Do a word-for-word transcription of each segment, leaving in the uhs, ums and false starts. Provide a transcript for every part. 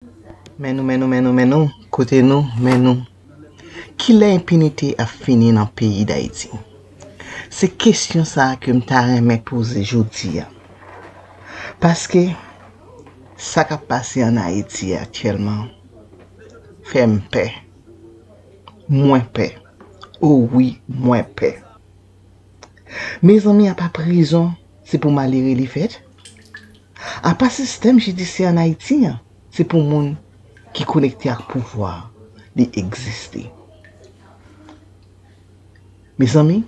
Men nou, men nou, men nou, men nou, kote nou, men nou. Kilè enpinite ap fini nan peyi Dayiti? Se kesyon sa a ke m ta renmen poze jodi a. Paske sa k ap pase ann Ayiti aktyèlman fè m pè. Mwen pè. O wi, mwen pè. Mezanmi, apa prizon se pou malere li fèt? Apa sistèm jidisyè ann Ayiti an se pou moun ki konekte ak pouvwa li egziste? Mezanmi,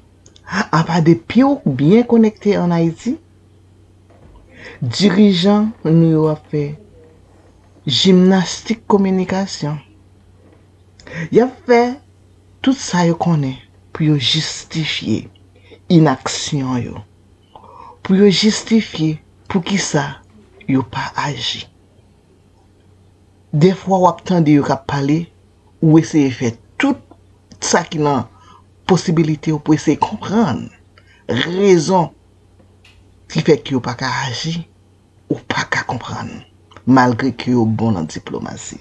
apa depi w byen konekte ann Ayiti, dirijan nou yo ap fè jimnastik kominikasyon. Y ap fè tout sa yo konnen pou yo jistifye inaksyon yo, pou yo jistifye poukisa yo pa aji. Dèfwa w ap tande yo k ap pale, ou eseye fè tout sa ki nan posibilite w pou eseye konprann rezon ki fè ke yo pa ka aji, ou pa ka konprann, malgre ke yo bon nan diplomasi.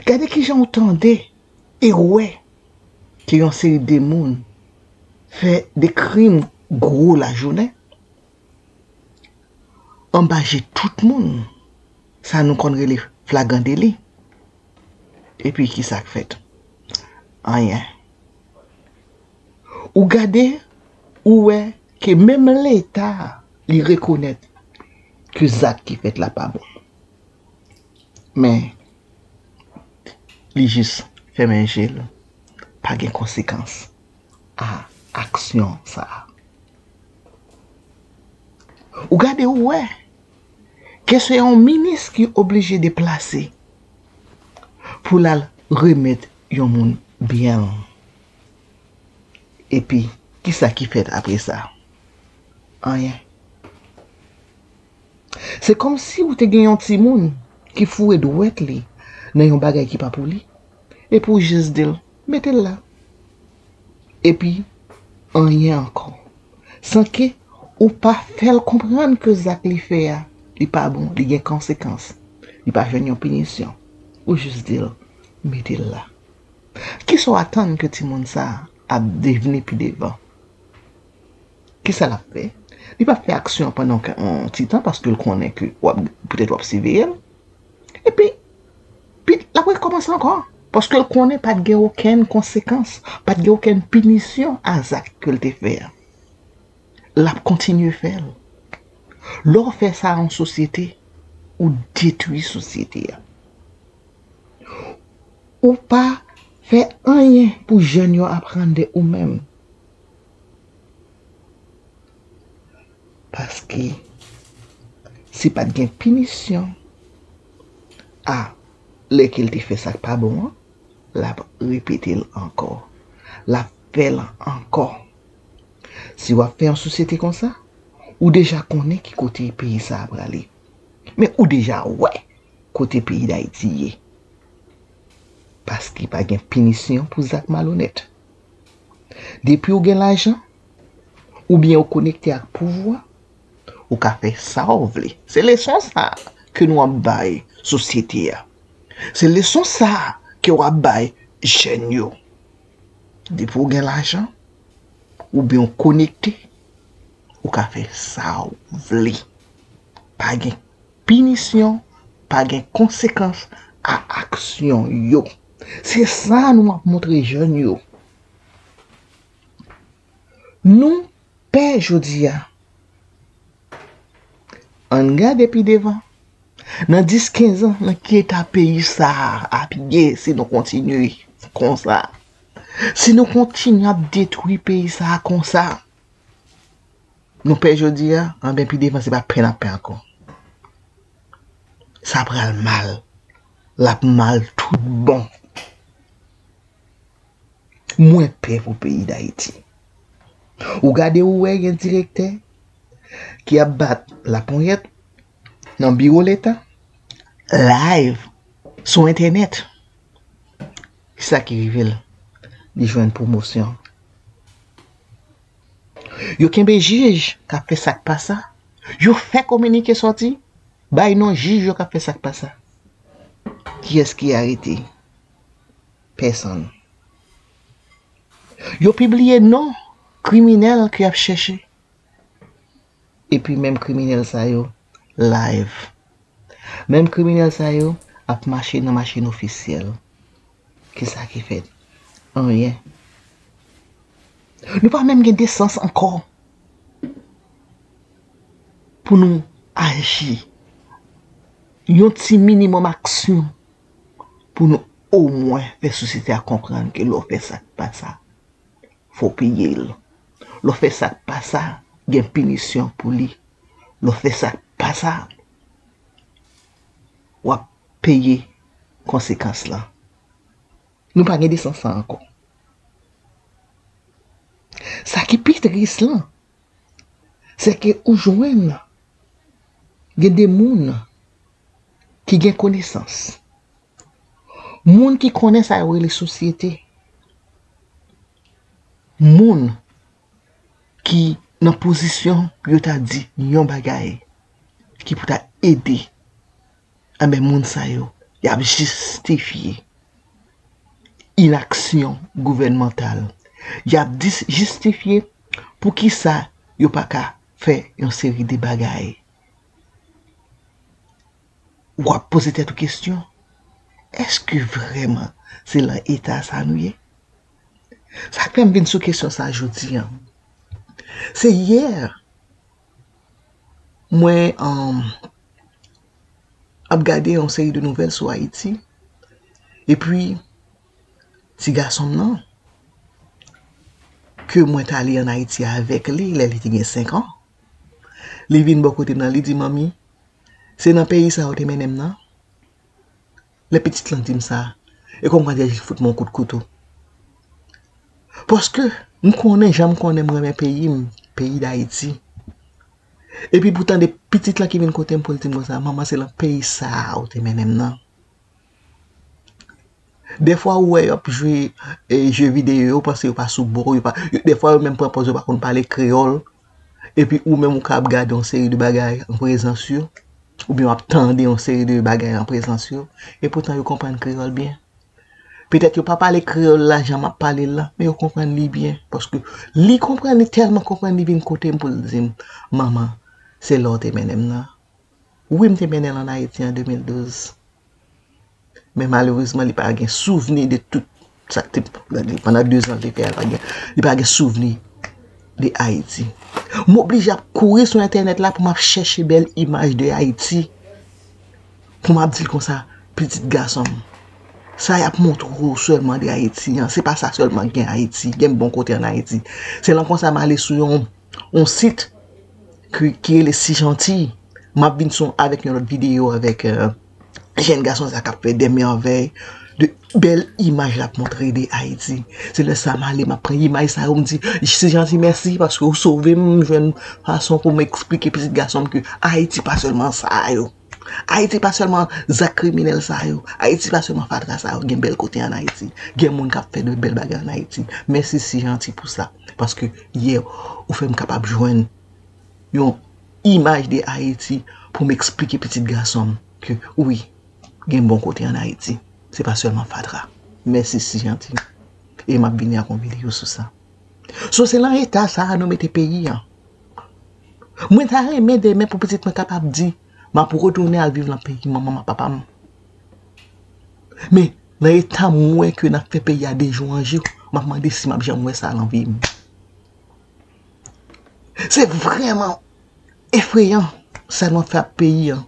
Gade kijan w tande e wè ke yon seri de moun fè de krim gwo lajounen anba je tout moun, sa nou konn rele flagran deli. Epi kisa k fèt? Anyen. Ou gade, ou wè ke menm Leta, li rekonèt ke zak ki fèt la pa bon. Men, li jis fèmen je l, pa gen konsekans a aksyon sa a. Ou gade, ou wè ke se yon minis ki oblije deplase pou l al remèt yon moun byen l. Epi, kisa ki fèt apre sa? Anyen. Se kòmsi ou te gen yon timoun ki foure dwèt li nan yon bagay ki pa pou li, epi ou jis di l, "Mete l la." Epi, anyen ankò. San ke ou pa fè l konprann ke zak li fè a, li pa bon, li gen konsekans. Li pa jwenn yon pinisyon. Ou jis di l, "Mete l la." Kisa w atann ke timoun sa a ap devni pi devan? Kisa l ap fè? Li p ap fè aksyon pandan yon, yon ti tan paske l konnen ke w ap, petèt w ap siveye l. Epi, pi, l ap rekòmanse ankò. Paske l konnen pa t gen okenn konsekans, pa t gen okenn pinisyon a zak ke l te fè a. L ap kontinye fè l. Lè w fè sa a yon sosyete, ou detwi sosyete a. Ou pa fè anyen pou jèn yo aprann de ou menm. Paske si pa t gen pinisyon a lè ke l te fè sa k pa bon an, l ap repete l ankò. L ap fè l ankò. Si w ap fè yon sosyete konsa, ou deja konnen ki kote peyi sa a prale. Men ou deja wè kote peyi Dayiti ye. Paske pa gen pinisyon pou zak malonèt. Depi w gen lajan, oubyen w konekte ak pouvwa, ou ka fè sa w vle. Se leson sa a ke nou ap bay sosyete a. Se leson sa a ke w ap bay jèn yo. Depi w gen lajan, oubyen w konekte, ou ka fè sa w vle. Pa gen pinisyon, pa gen konsekans a aksyon yo. Se sa nou ap montre jèn yo. Nou pè jodi a. Ann gade pi devan. Nan dis, kenz an, nan ki eta peyi sa a ap ye si nou kontinye konsa? Si nou kontinye ap detwi peyi sa a konsa? Nou pè jodi a, anben pi devan se pa pè n ap pè ankò. Sa pral mal. L ap mal tout bon. Mwen pè pou peyi Dayiti. Ou gade ou wè gen direktè ki ap bat laponyèt nan biwo Leta, live, sou entènèt. Kisa ki rive l? Li jwenn pwomosyon. Yo kenbe jij k ap fè sa k pa sa. Yo fè kominike sòti. Bay non jij yo k ap fè sa k pa sa. Kiyès ki arete? Pèsonn. Yo pibliye non kriminèl ke y ap chèche. Epi menm kriminèl sa yo live. Menm kriminèl sa yo ap mache nan machin ofisyèl. Kisa ki fèt? Anyen. Nou pa menm gen desans ankò pou nou aji. Yon ti minimòm aksyon pou nou omwen fè sosyete a konprann ke lè w fè sa k pa sa, fò w peye l. Lè w fè sa k pa sa, gen pinisyon pou li. Lè w fè sa k pa sa, w ap peye konsekans lan. Nou pa gen desans sa ankò. Sa ki pi tris lan, se ke ou jwenn gen de moun ki gen konesans. Moun ki konnen sa yo rele sosyete. Moun ki nan pozisyon pou yo ta di yon bagay ki pou ta ede, anben, moun sa yo, y ap jistifye inaksyon gouvènmantal. Y ap dis-, jistifye poukisa yo pa ka fè yon seri de bagay. W ap poze tèt ou kesyon, èske vrèman se lan eta sa nou ye? Sa k fè m vin sou kesyon sa jodi a, se yè, mwen, um, ap gade yon seri de nouvèl sou Ayiti. Epi, ti gason m nan, ke mwen t ale ann Ayiti avèk li lè li te gen senk an, li vin bò kote m nan, li di, "Manmi, se nan peyi sa a w te mennen m nan?" Lè pitit lan di m sa, e kòm kwa di li fout mwen yon kout kouto. Paske m konnen, jan m konnen m renmen peyi m, peyi Dayiti. Epi pou tande pitit lan ki vin kote m pou l di m konsa, "Manman, se lan peyi sa a w te mennen m nan." Dèfwa ou wè yo ap jwe, e, jeu vidéo, yo panse yo pa sou bò, yo pa, yo, dèfwa yo menm pran pòz yo pa konn pale kreyòl. Epi ou menm ou ka ap gade yon seri de bagay an prezans yo, oubyen w ap tande yon seri de bagay an prezans yo, e poutan yo konprann kreyòl byen. Petèt yo pa pale kreyòl la jan m ap pale l la, men yo konprann li byen, paske li konprann li, tèlman konprann li vin kote m pou l di m, "Manman, se la w te mennen m nan." Wi, m te mennen l ann Ayiti an de mil douz. Men malerezman, li pa gen souvni de tout sa k te, pandan de zan l te fè a, li pa gen, li pa gen souvni de Ayiti. M oblije ap kouri sou entènèt la pou m ap chèche bèl imaj de Ayiti. Pou m ap di l konsa, "Pitit gason m, sa y ap montre w sèlman de Ayiti an, se pa sa sèlman k gen Ayiti, gen bon kote ann Ayiti." Se lan konsa m ale sou yon yon sit ki, ki rele Si Janti. M ap vin sou avèk yon lòt videyo avèk, euh, jèn gason sa k ap fè dè mèvèy, de bèl imaj l ap montre de Ayiti. Se lè sa m ale, m ap pran imaj sa yo, m di, "Si Janti, mèsi, paske ou sove m, m jwenn fason pou m eksplike pitit gason m ke Ayiti pa sèlman sa yo. Ayiti pa sèlman zak kriminèl sa yo. Ayiti pa sèlman fatra sa yo. Gen bèl kote ann Ayiti. Gen moun k ap fè de bèl bagay ann Ayiti. Mèsi Si Janti pou sa." Paske yè, ou fè m kapab jwenn yon imaj de Ayiti pou m eksplike pitit gason m ke wi, gen bon kote ann Ayiti. Se pa sèlman fatra. Mèsi Si Janti. E m ap vini ak yon videyo sou sa. So, se lan eta sa a nou mete peyi a. Mwen ta renmen demen pou pitit mwen kapab di, "M ap retounen al viv lan peyi manman m ak papa m." Men, lan eta m wè ke n ap fè peyi a de jou an jou, m ap mande si m ap janm wè sa lan vi m. Se vrèman efreyan sa nou ap fè ak peyi a.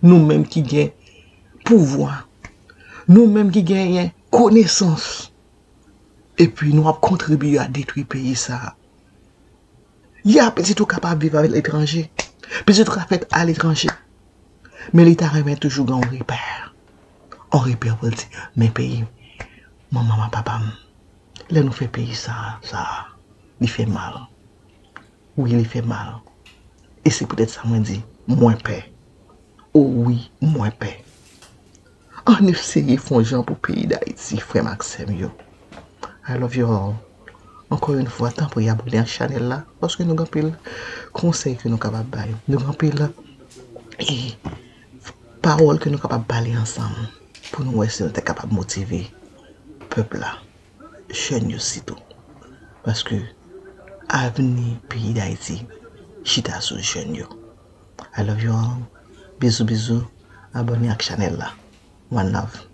Nou menm ki gen pouvwa, nou menm ki genyen konesans, epi nou ap kontribye a detwi peyi sa a. Ya, pitit ou kapab viv aletranje. Pitit ou ka fèt aletranje. Men li ta renmen toujou gen yon repè. Yon repè pou l di, "Men peyi manman m ak papa m, lè nou fè peyi sa, sa, li fè mal. Wi, li fè mal." E se poutèt sa mwen di, mwen pè. O wi, mwen pè. Ann eseye fè yon jan pou peyi Dayiti, frè m ak sè m yo. I love you all. Ankò yon fwa, tanpri abòne ak chanèl la, paske nou gen anpil konsèy ke nou kapab bay. Nou gen anpil, e, pawòl ke nou kapab pale ansanm pou nou wè si nou te kapab motive pèp la, jèn yo sitou. Paske avni peyi Dayiti chita sou jèn yo. I love you all. Bizou, bizou. Abòne ak chanèl la. One love.